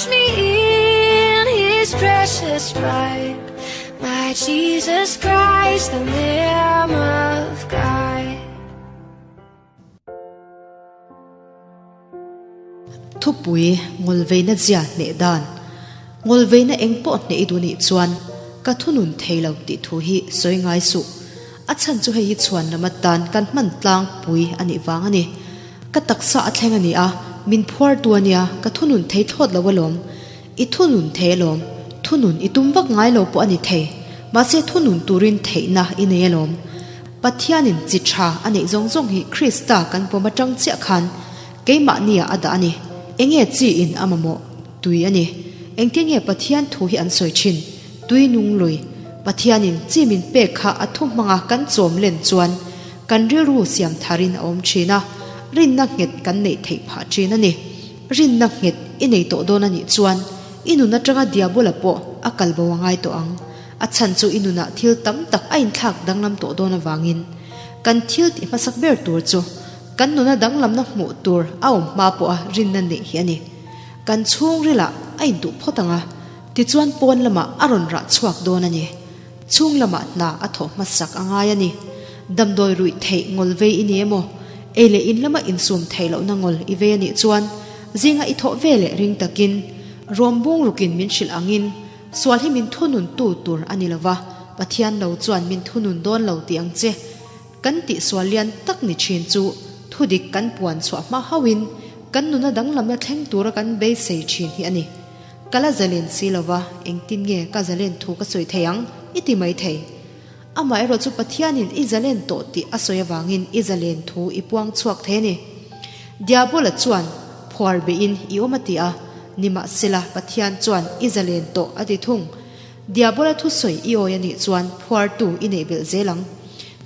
Wash me in his precious blood. My Jesus Christ, the Lamb of God. Thupui, Ngawlveina zia hneh dan. Ngawlveina eng pawh hneh i duh nih chuan ka thunun thei lo tih thu hi sawi ngai suh. A chhan chu hei hi chhuan lam atan kan hman tlangpui a nih vang a ni. Ka taksa a thleng a ni a, min phuar tu a nia, ka thunun thei thlawt lo alawm. I thunun thei alawm. Thunun i tum vak ngai lo pawh a ni thei. Mahse thunun turin theihna i nei alawm. Pathianin chi tha a neih zawng zawng hi Krista kan pawm atang chiah khan keimahnia a dah a ni. Enge chi in a mamawh? Tui a ni. Engtin nge Pathian thu hi an sawi thin? Tui nung lui. Pathianin chi min pek kha a thu hmanga kan chawm len chuan kan rilru siam tharin a awm thin a, rinna nghet kan neih theih phah thin a ni. Rinna nghet i nei tawh dawn a nih chuan i nun atanga Diabola pawh a kal bo a ngai tawh ang. A chhan chu i nunah thil tam tak a inthlak danglam tawh dawn avangin kan thil tih hmasak ber tur chu kan nuna danglamna hmuh tur a awm hma pawha rinna neih hi a ni. Kan chhungrilah a intuh phawt ang a, tichuan pawn lamah a rawn rah chhuak dawn a ni. Chhung lamah hna a thawh hmasak a ngai a ni. Damdawi ruih theih ngawl vei i ni emaw, ei leh in lama insum theih lohna ngawl i vei a nih chuan zinga i thawh ve leh ring takin rawm bung rukin min hrilh angin sual hi min thunun tu tur a ni lova, Pathian lo chuan min thunun dawn lo tih ang che. Kan tihsual lian tak ni thin chu thudik kan puan chhuah hma hauhin kan nuna danglamna thleng tura kan beisei thin hi a ni. Ka la zalen si lova, engtin nge ka zalen thu ka sawi thei ang? I ti mai thei. Amaherawh chu Pathianin i zalen tawh tih a sawi avangin i zalen thu i puang chhuak thei a ni. Diabola chuan phuar beihin i awm a ti a, nimahsela Pathian chuan i zalen tawh a ti thung. Diabola thusawi i awi a nih chuan phuartu i neih belh zel ang.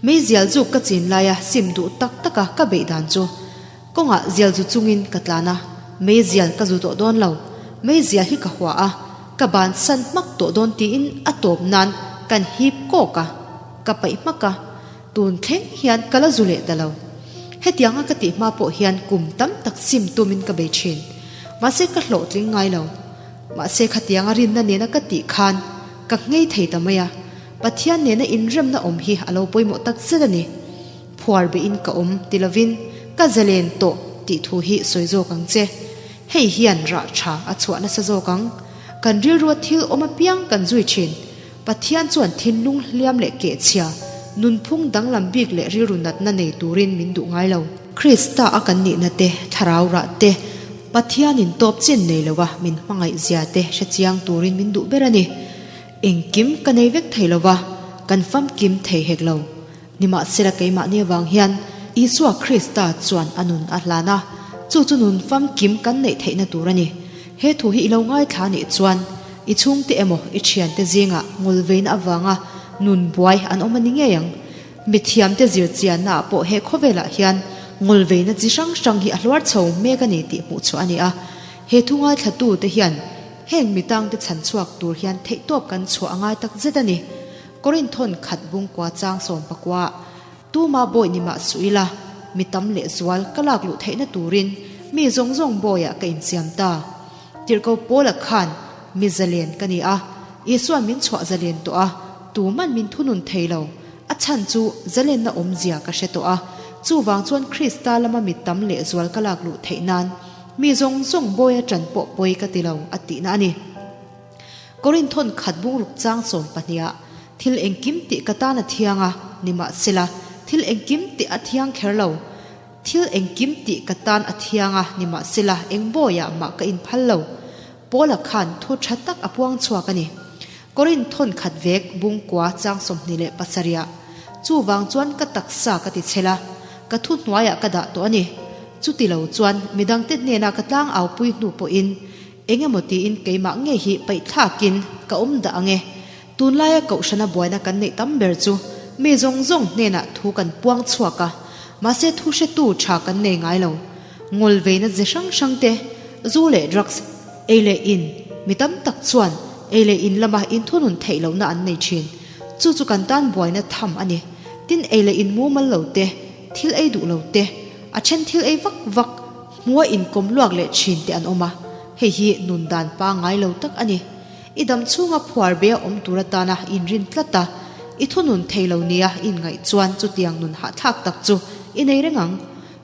Meizial zuk ka chin laia sim duh tak taka ka beih dan chu kawngah zial zu chungin ka tlan a, meizial ka zu tawh dawn lo, meizial hi ka hua a, ka bansan hmak tawh dawn tiin a tawp nan kan hip kawk a, ka paih hmak a, tun thleng hian ka la zu leh ta lo. Hetianga ka tih hma pawh hian kum tam tak sim tumin ka bei thin, mahse ka hlawhtling ngai lo. Mahse khatianga rinna nena ka tih khan ka nghei thei ta mai a, Pathian nena inremna awm hi a lo pawimawh tak zet a ni. Phuar beihin ka awm ti lovin ka zalen tawh tih thu hi sawi zawk ang che. Hei hian rah tha a chhuah nasa zawk ang. Kan rilrua thil awm apiang kan zui thin. Pathian chuan thinlung hliam leh kehchhia, nunphung danglam bik leh rilru natna nei turin min duh ngai lo. Krista a kan nihna te, thlarau rah te, Pathianin tawp chin nei lova min hmangaih zia te hrechiang turin min duh ber a ni. Engkim ka nei vek thei lova, kan famkim thei hek lo. Nimahsela keimahni avang hian Isua Krista chuan a nun a hlan a, chu chu nun famkim kan neih theihna tur a ni. He thu hi i lo ngaithla nih chuan i chhungte emaw i thiante zingah ngawlveina avanga nun buai an awm a ni ngei ang. Mithiamte zirchiannaah pawh he khawvelah hian ngawlveina chi hrang hrang hi a hluar chho mek a ni tih hmuh chhuah a ni a. He thu ngaithlatute hian heng mitangte chhan chhuak tur hian theihtawp kan chhuah a ngai takzet a ni. Korinthon khat bungkua chang 19 Tuma bawi ni mah suh ila, mi tam leh zual ka lak luh theihna turin mi zawng zawng bawiah ka insiam ta. Tirhko Paula khan mi zalen ka ni a, Isua'n min chhuah zalen tawh a, tuman min thunun thei lo. A chhan chu zalenna awmzia ka hre tawh a, chuvang chuan Krista lama mi tam leh zual ka lak luh theih nan mi zawng zawng bawia ṭan pawh pawi ka ti lo a tihna a ni. Korinthon khat bungruk chang 12 ah thil engkim tih ka tan a thiang a, nimahsela, thil engkim tih a thiang kher lo. Thil engkim tih ka tan a thiang a, nimahsela, eng bawiah mah ka inphal lo. Paula khan thu tha tak a puang chhuak a ni. Korinthon khat vek bungkua chang 27 ah, Chuvang chuan ka taksa ka ti chhel a, ka thu hnuaiah ka dah tawh a ni. Chuti lo chuan midangte hnena ka tlangaupui hnu pawhin, Eng emaw tiin keimah ngei hi paihthlakin ka awm dah ang e. Tunlaia kohhrana buaina kan neih tam ber chu mi zawng zawng hnenah thu kan puang chhuak a, mahse thu hretu tha kan nei ngai lo. Ngawlveina ze hrang hrang te, zu leh drugs, ei leh in, mi tam tak chuan ei leh in lama inthunun theih lohna an nei thin. Chu chu kan tan buaina tham a ni. Tin ei leh in mumal lo te, thil ei duh lo te, a then thil ei vak vak, Hmua inkawm luak leh thin te an awm a. Hei hi nun dan pangngai lo tak a ni. I dam chhunga phuar be a awm tur atana inrin tlat a, i thunun thei lo nia inngaih chuan chutiang nun hahthlak tak chu i nei reng ang.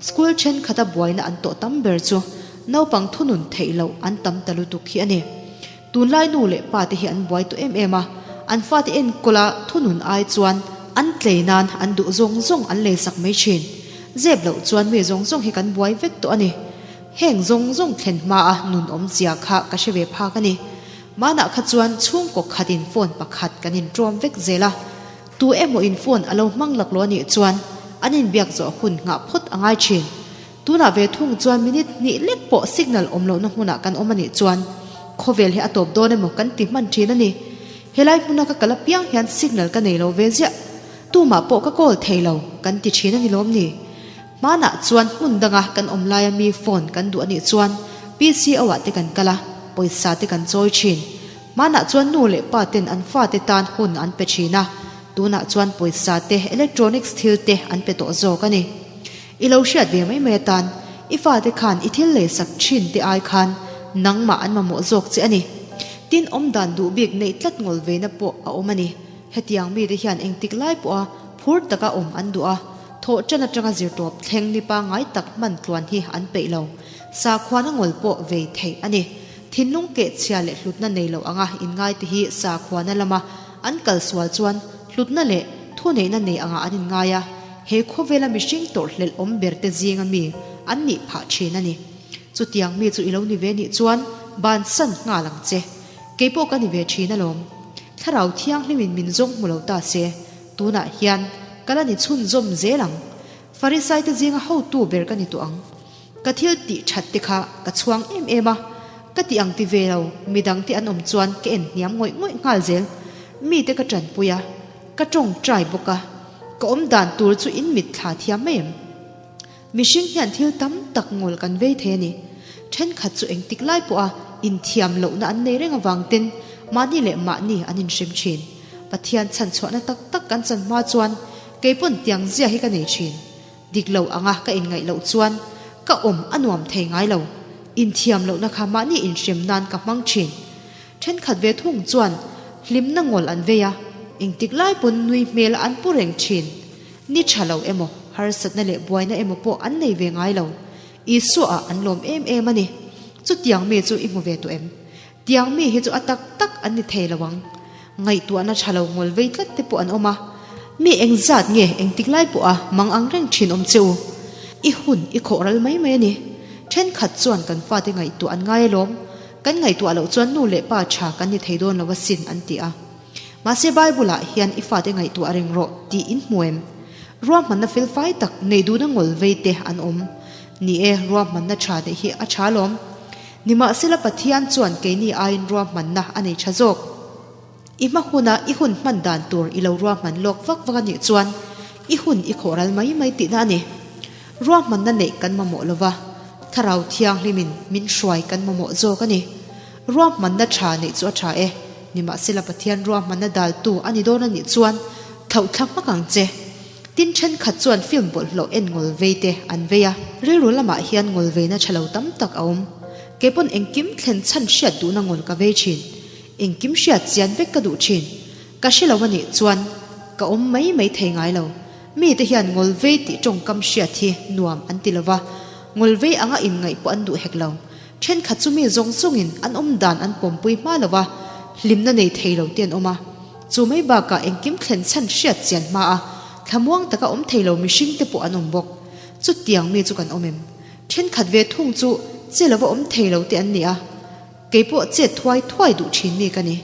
School thenkhat a buaina an tawh tam ber chu naupang thunun theih loh an tam ta lutuk hi a ni. Tunlai nu leh pa te hi an buai tawh em em a, an fate enkawl a thunun ai chuan an tlei nan an duh zawng zawng an leisak mai thin. Zep loh chuan mi zawng zawng hi kan buai vek tawh a ni. Heng zawng zawng thlen hma a nun awmzia kha ka hre ve phak a ni. Manah kha chuan chhungkaw khat in phone pakhat kan in ṭawm vek zel a. Tu emaw in phone a lo hmang laklawh a nih chuan an inbiak zawh hun nghah phawt a ngai ṭhin. Tunah ve thung chuan minute hnih lek pawh signal awm lohna hmunah kan awm a nih chuan khawvel hi a tawp dawn emaw kan ti hman ṭhin a ni. Helai hmuna ka kal apiang hian signal ka nei lo ve ziah. Tumah pawh ka call thei lo kan ti ṭhin a ni lawm ni? Hmanah chuan hmun danga kan awm laia mi phone kan duh a nih chuan PCO ah te kan kal a, pawisa te kan chawi thin. Hmanah chuan nu leh pa ten an fate tan hun an pe thin a, tunah chuan pawisa te, electronics thil te an pe tawh zawk a ni. I lo hriat ve mai mai atan i fate khan i thil leisak thin te ai khan nangmah an mamawh zawk che a ni. Tin, awmdan duh bik neih tlat ngawl veina pawh a awm a ni. Hetiang mite hian engtik lai pawha phur taka awm an duh a, Thawh ṭan aṭanga zirtawp thleng ni pangngai tak hman tluan hi an peih lo. Sakhuana ngawl pawh vei theih a ni. Thinlung kehchhia leh hlutna nei lo anga inngaite hi sakhuana lama an kal sual chuan hlutna leh thuneihna nei angah an inngai a, he khawvela mihring tawrhhlelh awm berte zinga mi an nih phah ṭhin a ni. Chutiang mi chu i lo ni ve nih chuan bansan nghal ang che. Kei pawh ka ni ve ṭhin alawm. Thlarau Thianghlimin min zawng hmu lo ta se. Tunah hian ka la ni chhunzawm zel ang. Farisaite zinga hotu ber ka ni tawh ang. Ka thil tih that te kha ka chhuang em em a, ka tih ang ti ve lo midangte an awm chuan ka en hniam ngawih ngawih nghal zel. Mite ka tanpui a, ka tawngtai bawk a, ka awm dan tur chu in mit thla thiam mai em? Mihring hian thil tam tak ngawl kan vei thei a ni. Thenkhat chu engtik lai pawha inthiam lohna an nei reng avang ten mahni leh mahni an inhrem thin. Pathian chhanchhuahna tak tak kan chan hma chuan keipawn tiang zia hi ka nei thin. Dik lo anga ka inngaih loh chuan ka awm a nuam thei ngai lo. Inthiam lohna kha mahni inhrem nan ka hmang thin. Thenkhat ve thung chuan hlimna ngawl an vei a, engtik lai pawn nui hmel an pu reng thin. Ni tha lo emaw, harsatna leh buaina emaw pawh an nei ve ngai lo. Isua-ah an lawm em em a ni. Chutiang mi chu i hmu ve tawh em? Tiang mi hi chu a tak tak an ni thei lo ang. Ngaihtuahna tha lo ngawl vei tlat te pawh an awm a. Mi engzat nge engtik lai pawha mang ang reng thin awm che u? I hun i khawh ral mai mai a ni. Thenkhat chuan kan fate ngaihtuah an ngai alawm. Kan ngaihtuah loh chuan nu leh pa tha kan ni thei dawn lo asin an ti a. Mahse Bible-ah hian i fate ngaihtuah reng rawh tih in hmu em? Ruahmanna felfai tak nei duhna ngawl vei te an awm. Ni e, ruahmanna tha neih hi a tha alawm. Nimahsela Pathian chuan keini aiin ruahmanna a nei tha zawk. I hma huna i hun hman dan tur i lo ruahman lawk vak vak a nih chuan i hun i khawh ral mai mai tihna a ni. Ruahmanna neih kan mamawh lova, Thlarau Thianghlimin min hruai kan mamawh zawk a ni. Ruahmanna tha neih chu a tha e. Nimahsela Pathian ruahmanna daltu a ni dawn a nih chuan thlauhthla hmak ang che. Tin thenkhat chuan film bawlhhlawh en ngawl vei te an vei a. Rilru lamah hian ngawl veina tha lo tam tak a awm. Keipawn engkim thlen chhan hriat duhna ngawl ka vei thin. Engkim hriat chian vek ka duh thin. Ka hre lo a nih chuan ka awm mai mai thei ngai lo. Mite hian ngawl vei tih tawngkam hriat hi nuam an ti lo va, ngawl vei anga inngaih pawh an duh hek lo. Thenkhat chu mi zawng zawngin an awm dan an pawmpui hma lo va, hlimna nei thei lo te an awm a. Chu mai bakah engkim thlen chhan hriat chian hma a, thlamuang taka awm thei lo mihring te pawh an awm bawk. Chutiang mi chu kan awm em? Thenkhat ve thung chu che lova awm thei lo te an ni a, kei pawh chet thuai thuai duh thin mi ka ni.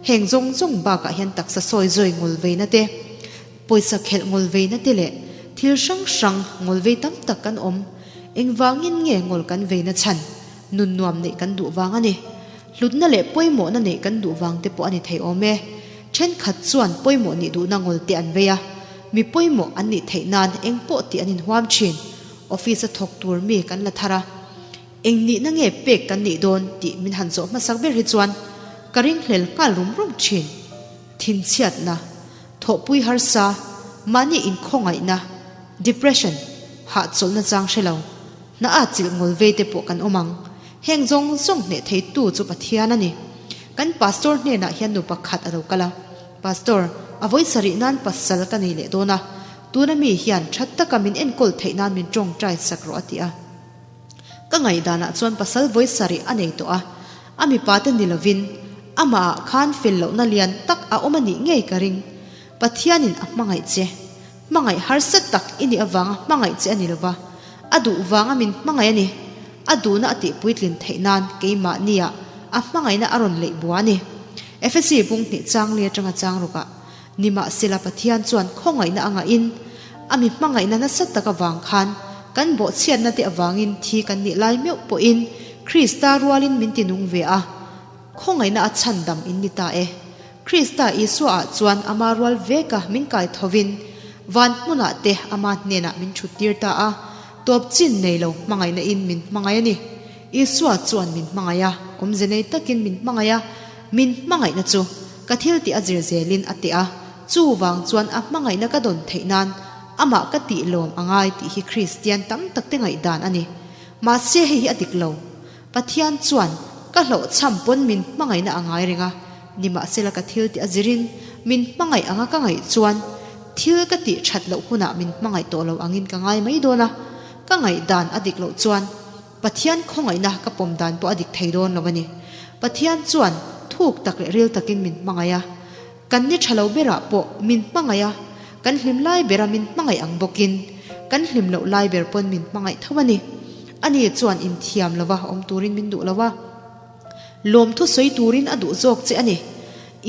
Heng zawng zawng bakah hian taksa sawi zawi ngawl veina te, Pawisa khelh ngawl veina te leh thil hrang hrang ngawl vei tam tak kan awm. Engvangin nge ngawl kan veina chhan? Nun nuam neih kan duh vang a ni. Hlutna leh pawimawhna neih kan duh vang te pawh a ni thei awm e. Thenkhat chuan pawimawh nih duhna ngawl te an vei a. Mi pawimawh an nih theih nan eng pawh tih an inhuam thin. Office a thawk tur mi kan la thar a. Eng nihna nge pek kan nih dawn tih min han zawh hmasak ber hi chuan ka ringhlel nghal rum rum thin. Thinchhiatna. Thawhpui harsa, mahni inkhawngaihna, depression, hahchawlhna chang hre lo, hna a chilh ngawl vei te pawh kan awm ang. Heng zawng zawng hneh theitu chu Pathian a ni. Kan pastor hnenah hian nu pakhat a lo kal a, Pastor, a vawi sarih nan pasal ka nei leh dawn a, tuna mi hian tha taka min enkawl theih nan min tawngtai sak rawh a ti a. Ka ngaihdanah chuan pasal vawi sarih a nei tawh a, a mipa te ni lovin amahah khan fel lohna lian tak a awm a nih ngei ka ring. Pathianin a hmangaih che. Hmangaih harsa tak i nih avanga hmangaih che a ni lova, a duh vanga min hmangaih a ni. A duhna a tihpuitlin theih nan keimahnia a hmangaihna a rawn leih bua a ni. Efesi bung hnih changli atanga chang rukah, Nimahsela Pathian chuan khawngaihna a ngahin, a mi hmangaihna nasa tak avang khan kan bawhchhiatna te avangin thi kan nih lai meuh pawhin Krista rualin min tinung ve a, khawngaihna a chhandam in ni ta e. Krista Isua-ah chuan ama rual veka min kai thovin van hmunah te ama hnenah min thuttir ta a, tawp chin nei lo hmangaihna in min hmangaih a ni. Isua chuan min hmangaih a, awmze nei takin min hmangaih a, min hmangaihna chu ka thil tih a zir zelin a teh a, chuvang chuan a hmangaihna ka dawn theih nan amah ka tih lawm a ngai tih hi Kristian tam tak te ngaihdan a ni. Mahse hei hi a dik lo. Pathian chuan ka hlawhchham pawn min hmangaihna a ngai reng a, nimahsela ka thil tih a zirin min hmangaih anga ka ngaih chuan thil ka tih that loh hunah min hmangaih tawh lo angin ka ngai mai dawn a, ka ngaihdan a dik loh chuan Pathian khawngaihna ka pawm dan pawh a dik thei dawn lo a ni. Pathian chuan thuk tak leh ril takin min hmangaih a, kan ni tha lo berah pawh min hmangaih a, kan hlim lai bera min hmangaih ang bawkin kan hlim loh lai ber pawn min hmangaih tho a ni. Ani chuan inthiam lova awm turin min duh lo a, lawmthu sawi turin a duh zawk che a ni.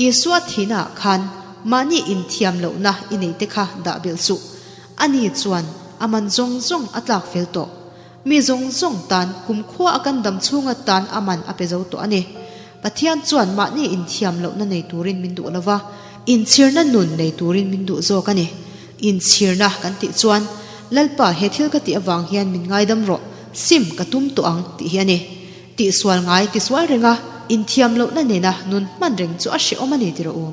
Isua thihnaah khan mahni inthiam lohna i neite kha dah belh suh. Ani chuan a man zawng zawng a tlak fel tawh. Mi zawng zawng tan kumkhua a kan dam chhunga tan a man a pe zo tawh a ni. Pathian chuan mahni inthiam lohna nei turin min duh lova, inchhirna nun nei turin min duh zawk a ni. Inchhirna kan tih chuan, Lalpa he thil ka tih avang hian min ngaidam rawh, sim ka tum tawh ang tih hi a ni. Tihsual ngai tisual renga inthiam lohna nena nun hman reng chu a hrehawm a ni ti rawh u.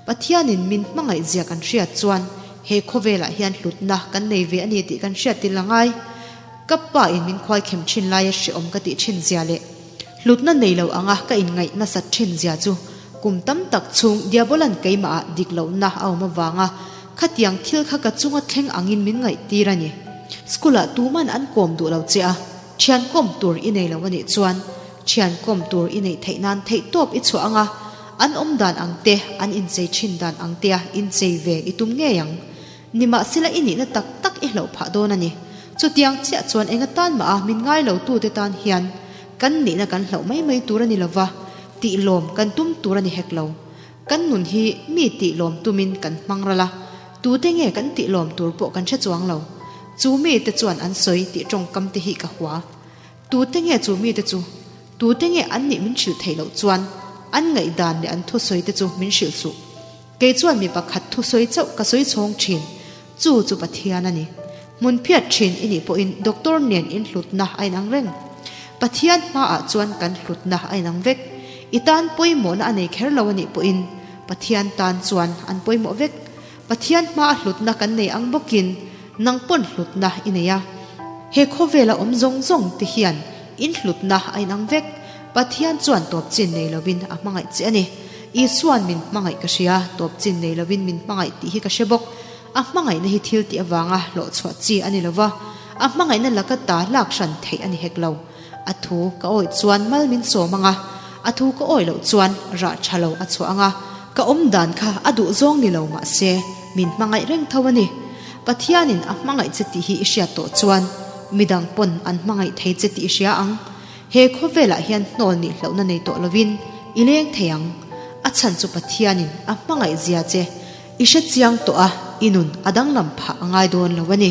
Pathianin min hmangaih zia kan hriat chuan he khawvelah hian hlutna kan nei ve a ni tih kan hriat tel a ngai. Ka pa in min khuaikhem thin laia hrehawm ka tih thin zia leh hlutna nei lo anga ka inngaih nasat thin zia chu kum tam tak chhung Diabolan keimahah dik lohna a awm avanga khatiang thil kha ka chunga thleng angin min ngaihtir a ni. School-ah tuman an kawm duh lo che a, thian kawm tur i nei lo a nih chuan thian kawm tur i neih theih nan theihtawp i chhuah anga an awm dan ang te, an inchei thin dan ang tea inchei ve i tum ngei ang. Nimahsela i nihna tak tak i hlauh phah dawn a ni. Chutiang chiah chuan enga tan mah a min ngai lo tute tan hian kan nihna kan hlauh mai mai tur a ni lova, tih lawm kan tum tur a ni hek lo. Kan nun hi mi tih lawm tumin kan hmang ral a, tute nge kan tih lawm tur pawh kan hre chuang lo. Chu mite chuan an sawi tih tawngkam te hi ka hua. Tute nge chu mite chu? Tute nge an nih min hrilh theih loh chuan an ngaihdan leh an thusawi te chu min hrilh suh. Kei chuan mi pakhat thusawi chauh ka sawi chhawng thin, chu chu Pathian a ni. Hmun phiat thin i nih pawhin doctor nen in hlutna a inang reng. Pathian hmaah chuan kan hlutna a inang vek. I tan pawimawhna a nei kher lo a nih pawhin Pathian tan chuan an pawimawh vek. Pathian hmaa hlutna kan nei ang bawkin nang pawn hlutna i nei a. He khawvela awm zawng zawng te hian in hlutna a inang vek. Pathian chuan tawp chin nei lovin a hmangaih che a ni. Isua'n min hmangaih ka hria, tawp chin nei lovin min hmangaih tih hi ka hre bawk. A hmangaihna hi thil tih avanga hlawhchhuah chi a ni lova, a hmangaihna laka ta lak hran theih a ni hek lo. A thu ka awih chuan mal min sawm ang a, a thu ka awih loh chuan rah tha lo a chhuah ang a, ka awm dan kha a duh zawng ni lo mah se min hmangaih reng tho a ni. Pathianin a hmangaih che tih hi i hriat tawh chuan midang pawn an hmangaih thei che tih i hria ang. He khawvelah hian hnawl nih hlauhna nei tawh lovin i leng thei ang. A chhan chu Pathianin a hmangaih zia che i hre chiang tawh a, i nun a danglam phah a ngai dawn lo a ni.